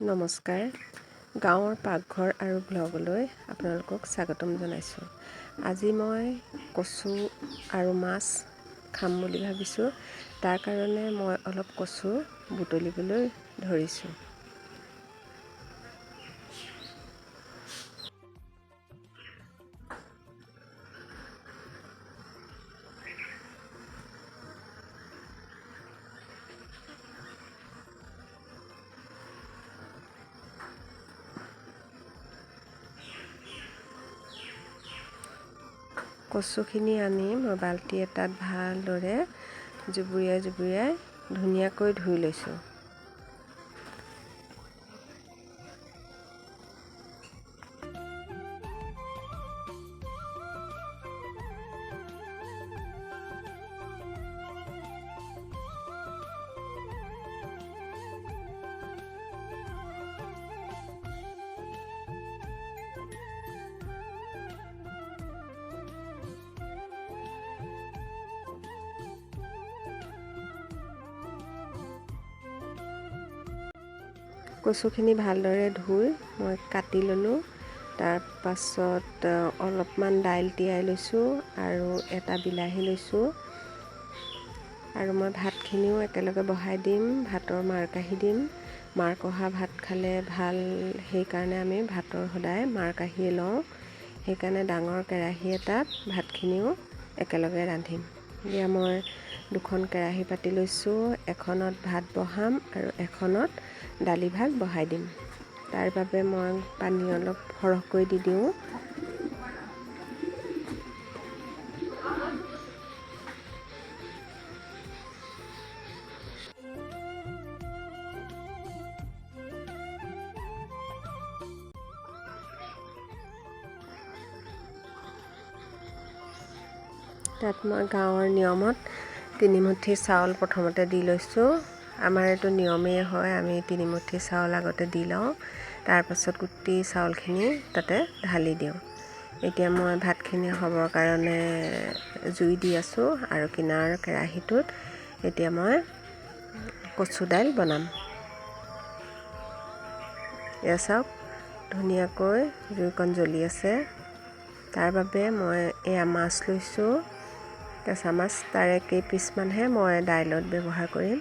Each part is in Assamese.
নমস্কাৰ, গাঁৱৰ পাকঘৰ আৰু ব্লগলৈ আপোনালোকক স্বাগতম জনাইছোঁ। আজি মই কচু আৰু মাছ খাম বুলি ভাবিছোঁ। তাৰ কাৰণে মই অলপ কচু বুটলিবলৈ ধৰিছোঁ। কচুখিনি আনি মই বাল্টি এটাত ভালদৰে জুবুৰিয়াই জুবুৰিয়াই ধুনীয়াকৈ ধুই লৈছোঁ। কচুখিনি ভালদৰে ধুই মই কাটি ল'লোঁ। তাৰপাছত অলপমান দাইল তিয়াই লৈছোঁ আৰু এটা বিলাহী লৈছোঁ। আৰু মই ভাতখিনিও একেলগে বহাই দিম, ভাতৰ মাৰ কাঢ়ি দিম। মাৰ কঢ়া ভাত খালে ভাল, সেইকাৰণে আমি ভাতৰ সদায় মাৰ কাঢ়িয়ে লওঁ। সেইকাৰণে ডাঙৰ কেৰাহী এটাত ভাতখিনিও একেলগে ৰান্ধিম। এতিয়া মই দুখন কেৰাহী পাতি লৈছোঁ, এখনত ভাত বহাম আৰু এখনত দালি ভাত বহাই দিম। তাৰ বাবে মই পানী অলপ সৰহকৈ দি দিওঁ। তাত মই গাঁৱৰ নিয়মত তিনিমুঠি চাউল প্ৰথমতে দি লৈছোঁ। আমাৰ এইটো নিয়মেই হয়, আমি তিনিমুঠি চাউল আগতে দি লওঁ, তাৰপাছত গোটেই চাউলখিনি তাতে ঢালি দিওঁ। এতিয়া মই ভাতখিনি হ'বৰ কাৰণে জুই দি আছোঁ আৰু কিনাৰ কেৰাহীটোত এতিয়া মই কচু দাইল বনাম। এয়া চাওক, ধুনীয়াকৈ জুইকণ জ্বলি আছে। তাৰ বাবে মই এয়া মাছ লৈছোঁ, কেঁচা মাছ, তাৰে কেইপিচমানহে মই দাইলত ব্যৱহাৰ কৰিম।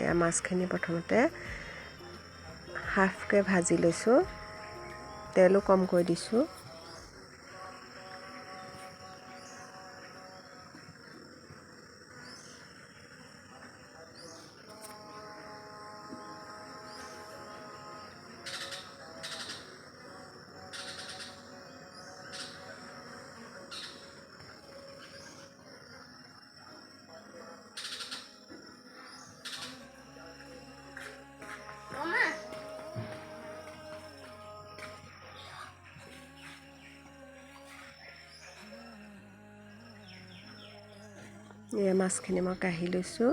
এয়া মাছখিনি প্ৰথমতে হাফকৈ ভাজি লৈছোঁ, তেলো কমকৈ দিছোঁ। এয়া মাছখিনি মই কাঢ়ি লৈছোঁ।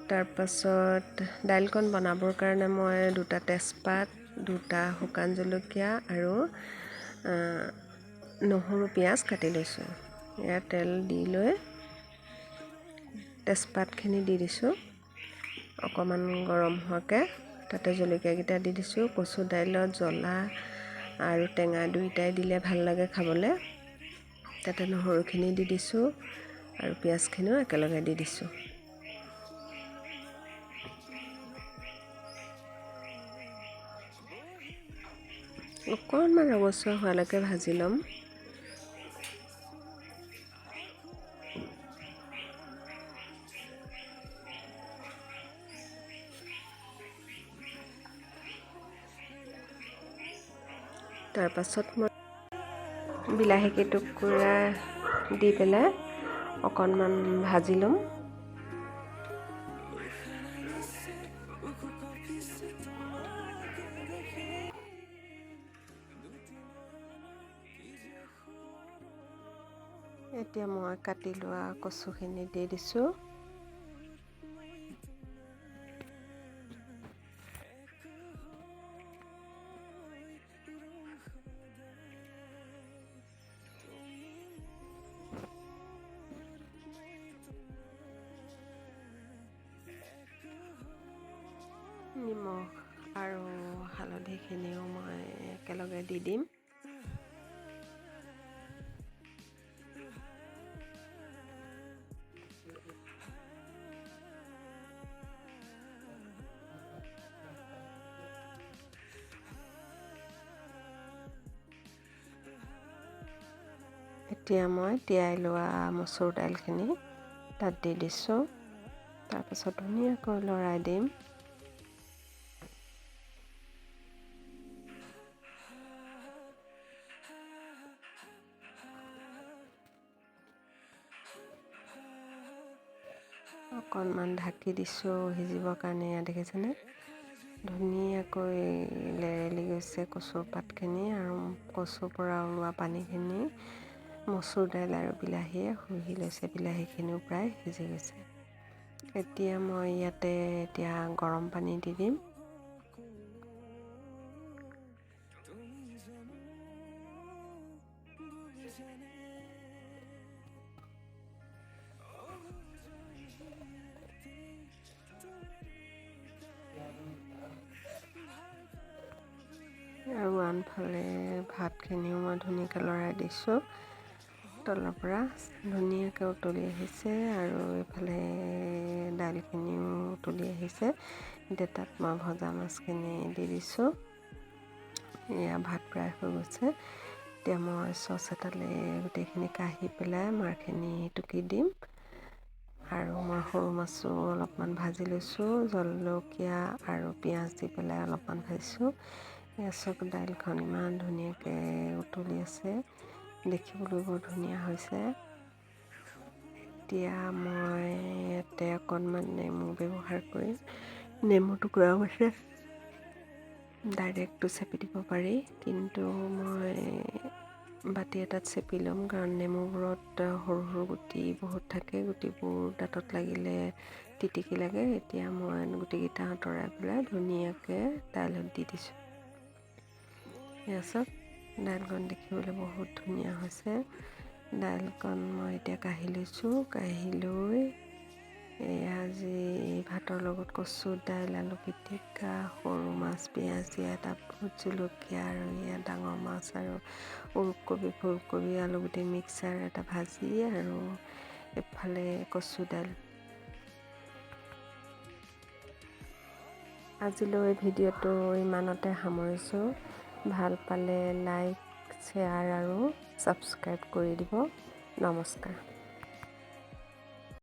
তাৰপাছত দাইলকণ বনাবৰ কাৰণে মই দুটা তেজপাত, দুটা শুকান জলকীয়া আৰু নহৰু পিঁয়াজ কাটি লৈছোঁ। এয়া তেল দি লৈ তেজপাতখিনি দি দিছোঁ, অকণমান গৰম হোৱাকৈ তাতে জলকীয়াকেইটা দি দিছোঁ। কচু দাইলত জ্বলা আৰু টেঙা দুয়োটাই দিলে ভাল লাগে খাবলৈ। তাতে নহৰুখিনি দি দিছোঁ আৰু পিঁয়াজখিনিও একেলগে দি দিছোঁ। অকণমান ৰঙচুৱা হোৱালৈকে ভাজি ল'ম। তাৰপাছত মই বিলাহী কেইটুকুৰা দি পেলাই অকণমান ভাজি ল'ম। এতিয়া মই কাটি লোৱা কচুখিনি দি দিছোঁ। নিমখ আৰু হালধিখিনিও মই একেলগে দি দিম। এতিয়া মই তিয়াই লোৱা মচুৰ দাইলখিনি তাত দি দিছোঁ। তাৰপাছত ধুনীয়াকৈ লৰাই দিম। অকণমান ঢাকি দিছোঁ সিজিবৰ কাৰণে। এয়া দেখিছেনে, ধুনীয়াকৈ লেৰেলি গৈছে কচুৰ পাতখিনি আৰু কচুৰ পৰা ওলোৱা পানীখিনি মচুৰ দাইল আৰু বিলাহীয়ে শুহি লৈছে। বিলাহীখিনিও প্ৰায় সিজি গৈছে। এতিয়া মই ইয়াতে এতিয়া গৰম পানী দি দিম। আৰু আনফালে ভাতখিনিও মই ধুনীয়াকৈ লৰাই দিছোঁ। তলৰ পৰা ধুনীয়াকৈ উতলি আহিছে আৰু এইফালে দাইলখিনিও উতলি আহিছে। এতিয়া তাত মই ভজা মাছখিনি দি দিছোঁ। এয়া ভাত প্ৰায় হৈ গৈছে। এতিয়া মই চচ এটালৈ গোটেইখিনি কাঢ়ি পেলাই মাৰখিনি টুকি দিম। আৰু মই সৰু মাছো অলপমান ভাজি লৈছোঁ, জলকীয়া আৰু পিঁয়াজ দি পেলাই অলপমান ভাজিছোঁ। এয়া চাওক, দাইলখন ইমান ধুনীয়াকৈ উতলি আছে, দেখিবলৈ বৰ ধুনীয়া হৈছে। এতিয়া মই ইয়াতে অকণমান নেমু ব্যৱহাৰ কৰিম। নেমু টুকুৰাও আছে, ডাইৰেক্টটো চেপি দিব পাৰি, কিন্তু মই বাতি এটাত চেপি ল'ম, কাৰণ নেমুবোৰত সৰু সৰু গুটি বহুত থাকে, গুটিবোৰ দাঁতত লাগিলে তিতিকি লাগে। এতিয়া মই গুটিকেইটা আঁতৰাই পেলাই ধুনীয়াকৈ দাইলত দি দিছোঁ। এয়া চাওক, দাইলকণ দেখিবলৈ বহুত ধুনীয়া হৈছে। দাইলকণ মই এতিয়া কাঢ়ি লৈছোঁ। কাঢ়ি লৈ এয়া আজি ভাতৰ লগত কচু দাইল, আলু পিটিকা, সৰু মাছ পিঁয়াজ দিয়া, এটা ভোট জলকীয়া আৰু এয়া ডাঙৰ মাছ আৰু ওলকবি ফুলকবি আলুগুটি মিক্সাৰ এটা ভাজি আৰু এফালে কচু দাইল। আজিলৈ ভিডিঅ'টো ইমানতে সামৰিছোঁ। ভাল পালে লাইক, শ্বেয়াৰ আৰু ছাবস্ক্ৰাইব কৰি দিব। নমস্কাৰ।